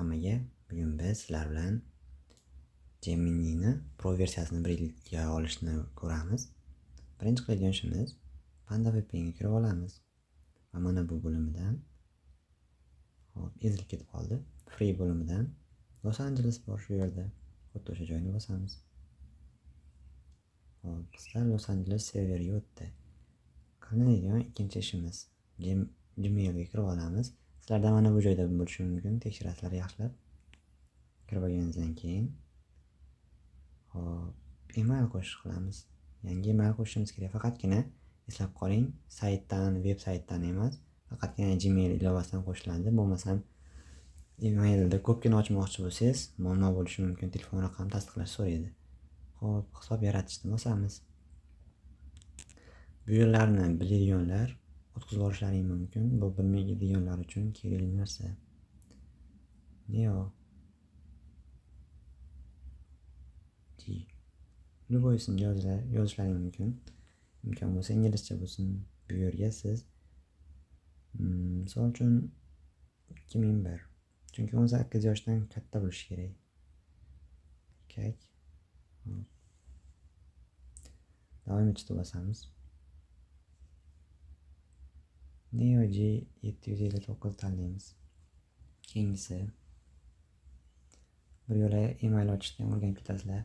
Hammaga. Bugun biz sizlar bilan Gemini'ni Pro versiyasini bir yilga olishni ko'ramiz. Birinchi qiladigan ishimiz Panda VPNga kirib olamiz. Va mana bu bo'limidan, hop, ezilib ketib qoldi. Free bo'limidan Los Angeles bor shu yerda. Xuddi o'sha joyni bosamiz. Hop, bizlar Los Angeles serveriga o'tdi. Qilinadigan ikkinchi ishimiz Gmailga kirib olamiz. Sizlarda mana bu joyda bo'lishi mumkin, tekshirasizlar yaxshilab. Kirib olganingizdan keyin hop, email qo'shish qilamiz. Yangi email qo'shishimiz kerak. Faqatgina eslab qoling, saytdan, veb saytdan emas, faqatgina Gmail ilovasidan qo'shiladi. Bo'lmasam emailda ko'pgina ochmoqchi bo'lsangiz, muammo bo'lishi mumkin. Telefon raqamini tasdiqlash so'raydi. Hop, hisob yaratishni bosamiz. Bu yerlarni biladiganlar o'tkazib yuborishlaring mumkin. Bu bilmaydiganlar uchun kerakli narsa. Neo G. Любой ismni yozishlaring mumkin. Imkon bo'lsa inglizcha bo'lsin. Bu yerga siz, misol uchun 2001. Chunki 18 yoshdan katta bo'lishi kerak. Erkak. Hop. Davom etishni bosamiz. Neo G 759 tanlaymiz. Keyingisi bir yo'la email ochishni ham o'rganib ketasizlar.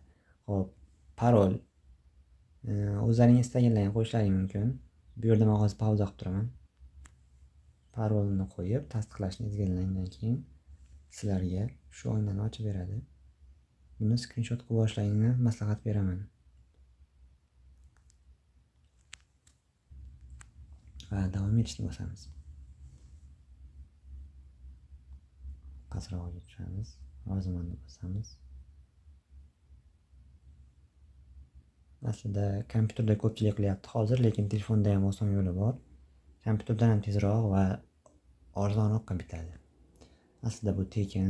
Hop, parol. O'zlaring istaganlaringni qo'yishlaring mumkin. Bu yerda men hozir pauza qilib turaman. Parolni qo'yib, tasdiqlashni ezganlaringdan keyin sizlarga shu oynani ochib beradi. Buni skrinshot qilib olishlaringni maslahat beraman. Va davom etishni bosamiz. Pastrog'iga tushamiz, roziman deb bosamiz. Aslida kompyuterda ko'pchilik qilyapti hozir, lekin telefonda ham oson yo'li bor. Kompyuterdan ham tezroq va arzonroqqa bitadi. Aslida bu tekin,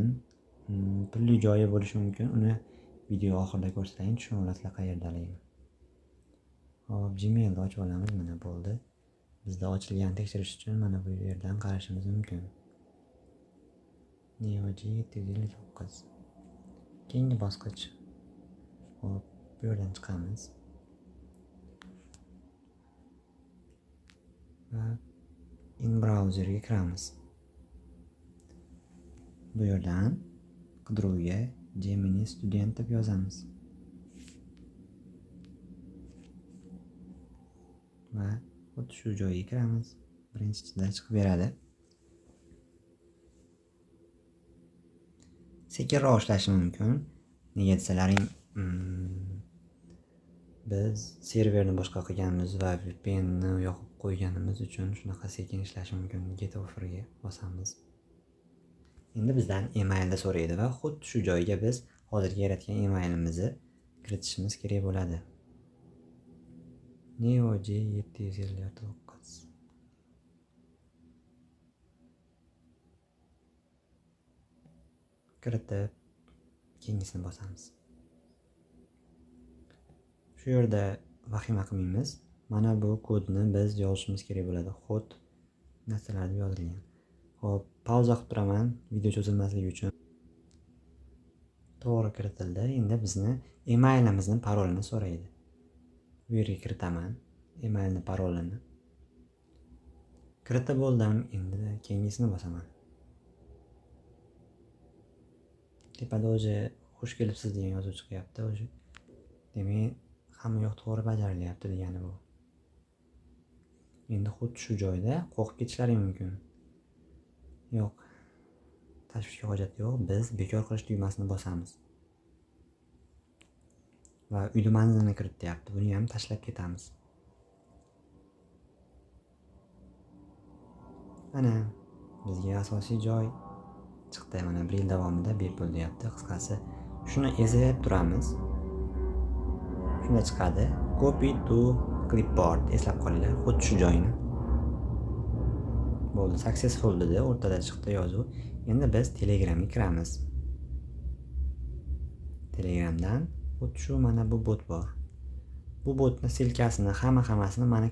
pulli joyi bo'lishi mumkin. Uni video oxirida ko'rsatayin, tushunib olasizlar qayerdaligini. Hop, Gmailni ochib olamiz, mana bo'ldi. Bizda ochilgan tekshirish uchun mana bu yerdan qarashimiz mumkin. Neo G 759. Keyingi bosqich. Hop, bu yerdan chiqamiz. Va in browserga kiramiz. Bu yerdan qidiruvga Gemini Student deb yozamiz. Va xuddi shu joyga kiramiz. Birinchisida chiqib beradi. Sekinroq ishlashi mumkin. Nega desalaring, biz serverni boshqa qilganimiz va VPNni yoqib qo'yganimiz uchun shunaqa sekin ishlashi mumkin. Get offerga bosamiz. Endi bizdan emailni so'raydi va xuddi shu joyga biz hozirgi yaratgan emailimizni kiritishimiz kerak bo'ladi. Neo G 759. Kiritib keyingisini bosamiz. Shu yerda vahima qilmaymiz. Mana bu kodni biz yozishimiz kerak bo'ladi. Xod narsalar deb yozilgan. Hop, pauza qilib turaman video cho'zilmasligi uchun. To'g'ri kiritildi. Endi bizni emailimizni parolini so'raydi. Bu yerga kiritaman emailni parolini. Kiritib bo'ldim. Endi keyingisini bosaman. Tepada o'zi xush kelibsiz degan yozuv chiqyapti o'zi. Demak, hamma yoq to'g'ri bajarilyapti degani bu. Endi xuddi shu joyda qo'rqib ketishlari mumkin. Yo'q. Tashvishga hojat yo'q. Biz bekor qilish tugmasini bosamiz. Va uyni manzilini kirit deyapti. Buni ham tashlab ketamiz. Mana bizga asosiy joy chiqdi. Mana bir yil davomida bepul deyapti. Qisqasi shuni ezib turamiz. Shunda chiqadi. Copy to clipboard. Eslab qolinglar xuddi shu joyini. Bo'ldi, successful dedi, o'rtada chiqdi yozuv. Endi biz Telegramga kiramiz. Telegramdan xuddi shu mana bu bot bor. Bu botni silkasini, hammasini mana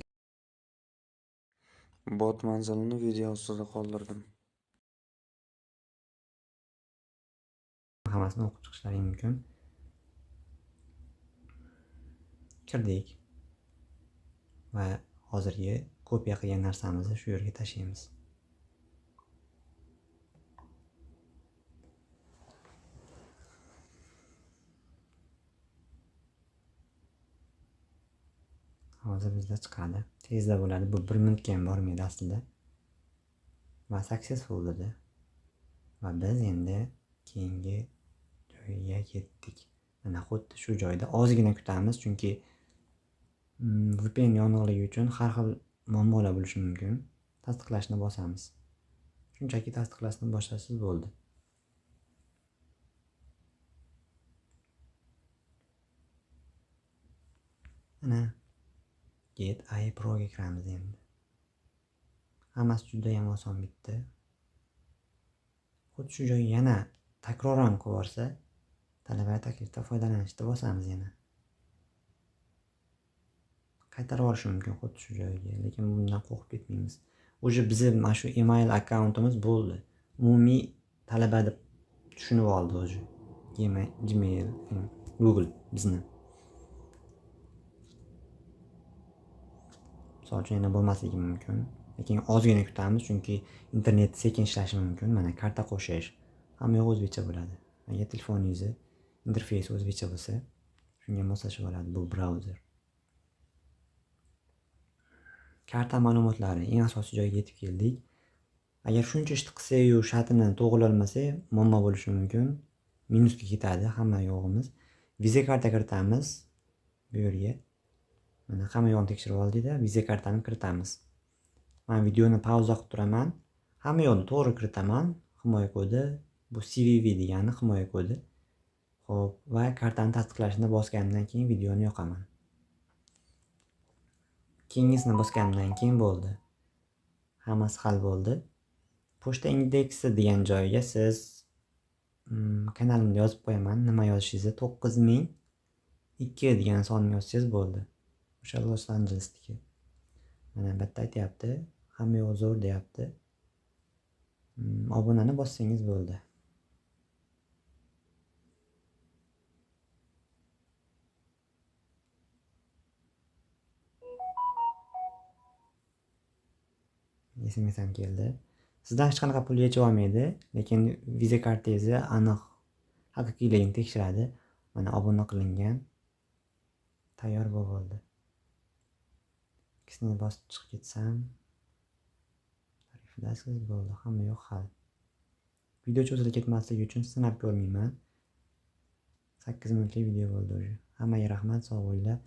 bot manzilini video ostida qoldirdim. Hammasini o'qib chiqishlaring mumkin. Kirdik va hozirgi kopiya qilgan narsamizni shu yerga tashlaymiz. Hozir bizda chiqadi. Tezda bo'ladi. Bu 1 minutga ham bormaydi aslida. Va successful dedi. Va biz endi keyingi joyga ketdik. Mana xuddi shu joyda ozgina kutamiz, chunki VPN yoniqligi uchun har xil muammolar bo'lishi mumkin. Tasdiqlashni bosamiz. Shunchaki tasdiqlashni boshlasiz bo'ldi. Mana Get AI Pro ga kiramiz endi. Hammasi juda ham oson bitdi. Xuddi shu joyga yana takroran qilib yuborsa, talabalar taklifda foydalanishda bosamiz yana. Qaytarib yuborishi mumkin xuddi shu joyga, lekin bundan qo'rqib ketmaymiz. Уже bizni mana shu email akkauntimiz bo'ldi. Umumiy talaba deb tushunib oldi уже. Gmail, Google bizni. Misol uchun yana bo'lmasligi mumkin. Lekin ozgina kutamiz, chunki internet sekin ishlashi mumkin. Mana karta qo'shish hamma yo'q o'zbekcha bo'ladi. Agar telefoningizni interfeysi o'zbekcha bo'lsa, shunga moslashib oladi bu brauzer. Karta ma'lumotlari eng asosiy joyga yetib keldik. Agar shuncha ishni qilsak-yu shartini to'g'rilolmasak, muammo bo'lishi mumkin. Minusga ketadi hamma yo'g'imiz. Visa karta kiritamiz bu yerga. Mana hamma yo'g'ini tekshirib oldik-da, Visa kartani kiritamiz. Men videoni pauza qilib turaman. Hamma yo'g'ini to'g'ri kiritaman. Himoya kodi, bu CVV degani himoya kodi. Xo'p, va kartani tasdiqlashni bosganimdan keyin videoni yoqaman. Keyingisini bosganimdan keyin bo'ldi. Hammasi hal bo'ldi. Pochta indeksi degan joyga siz kanalimda yozib qo'yaman, nima yozishingizni 9002 degan sonni yozsangiz bo'ldi. O'sha Los Angelesdagi. Mana bu yerda aytyapti, hamma yo'q zo'r deyapti. Obunani bossangiz bo'ldi. SMS ham keldi. Sizdan hech qanaqa pul yechib olmaydi, lekin Visa kartangizni aniq haqiqiyligini tekshiradi. Mana obuna qilingan. Tayyor bo'ldi. Ikkisini bosib chiqib ketsam, tarifdasiz bo'ldi, hamma yo'q hal. Video cho'zilib ketmasligi uchun sinab ko'rmayman. 8 minutlik video bo'ldi уже. Hammaga rahmat, sog' bo'linglar.